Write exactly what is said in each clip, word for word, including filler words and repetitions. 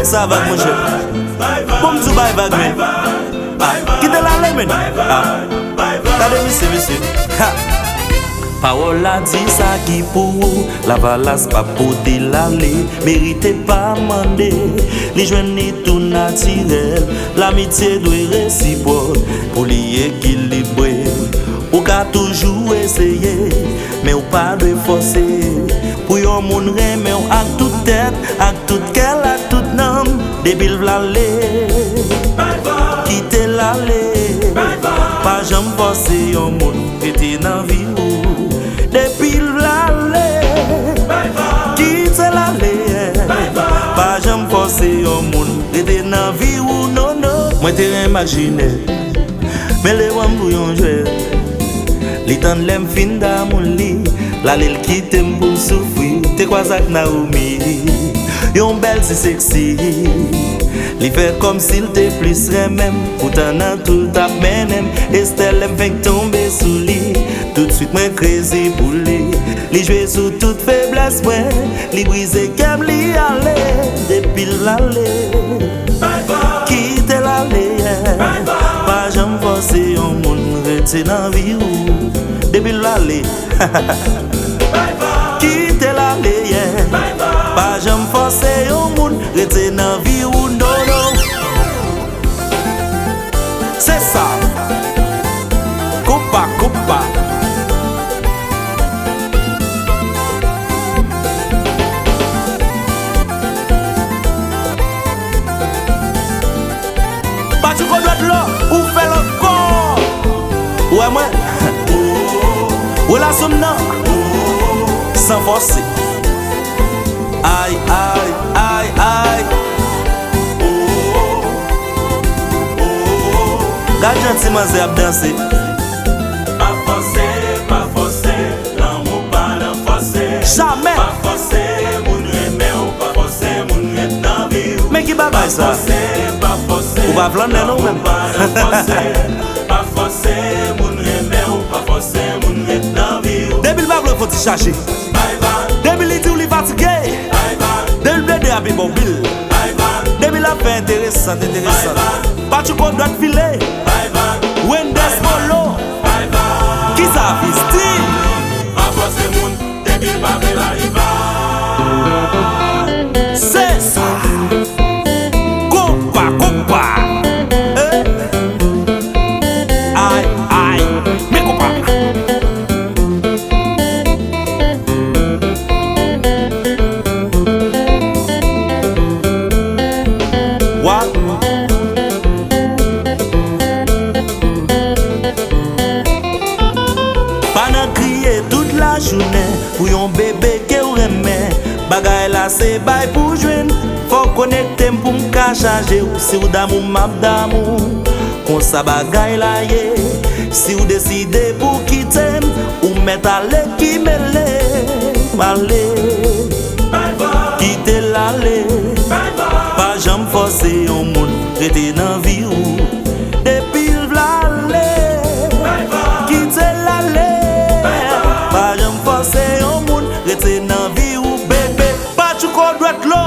Sa vag, monchè. Bon, m di w bay vag, men. Ah, kite l ale, men. Ah. Gade misye, mesye. Ha! Pawòl la di sa ki pou ou. Lavalas pa pote l ale. Merite pa mande. Li jwenn li tou natirèl. Lamitye dwe resipwòk. Pou li ekilibre. Ou ka toujou eseye. Men ou pa dwe fòse. Pou yon moun renmen w ak tout tèt, ak tout kè l, ak tout nanm, depi l vle ale, kite l ale. Pa janm fòse yon moun rete nan vi ou. Depi l vle ale, kite l ale. Pa janm fòse yon moun rete nan vi ou, non, non. Mwen te renmen ak Jinèt. Men l te pran m pou yon jwèt. Li tann lè m fin damou li. L ale l kite m pou m soufri. Te kwaze ak Naomi. Yon bèl ti seksi. Li fè kòmsi l te plis renmen m. Poutan nan tou l t ap mennen m. Estè lè m fenk tonbe sou li. Toutswit mwen krezi pou li. Li jwe sou tout feblès mwen. Li brize kè m, li ale. Depi l ale. Kite l ale, yeah. Pa janm fòse yon moun rete nan vi ou. Depi l ale. Kite l ale, yeah. Pa janm fòse yon moun rete nan vi ou, non, non. Se sa. Konpa, konpa. Patchouko dwèt lò, ou fè l ankò. Ou wè mwen? Relasyon m nan, san fòse. Ay, ay, ay, ay. Gad jan ti manzè ap danse. Pa fòse, pa fòse, lanmou pa nan fòse. Jamè. Pa fòse moun renmen w, pa fòse moun ret nan vi w. Men ki bagay sa? Pa fòse, pa fòse. Ou pa flannen non menm. Pa fòse, pa fòse moun renmen w, pa fòse moun ret nan vi w. Depi l pa vle w fè w ti chache. Depi li di w li fatige. Depi l plede ap ba w bil. Depi l ap fè enteresan, enteresan. Patchouko dwèt file. Wendes Polo. Kisa Fisti? Pa fòse moun, depi l pa vle l ale. Se sa. Konpa, konpa. Eh. Ay, ay. Men konpa. Wa. Pa nan kriye tout lajounen pou yon bebe ke w renmen. Bagay la se bay pou jwenn. Fò w konekte m pou m ka chaje w. Si w damou m, m ap damou. Konsa bagay la ye. Si w deside pou kite m, ou mèt ale ki mele m ale. Kite l ale. Pa janm fòse yon moun rete nan vi w. Depi l vle ale, kite l ale. Pa janm fòse yon moun rete nan vi w, bebe. Patchouko dwèt lò.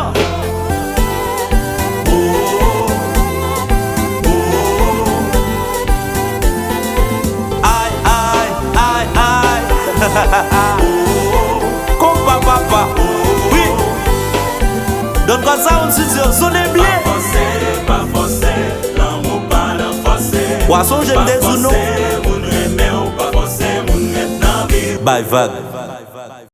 Ay, ay, ay, ay. Konpa papa. Wi. Don Kòd Sound Studio, sonnen byen. Pa fòse, pa fòse, lanmou pa nan fòse. W a sonje m te di w non. Pa fòse moun renmen w, pa fòse moun ret nan vi w. Bay vag.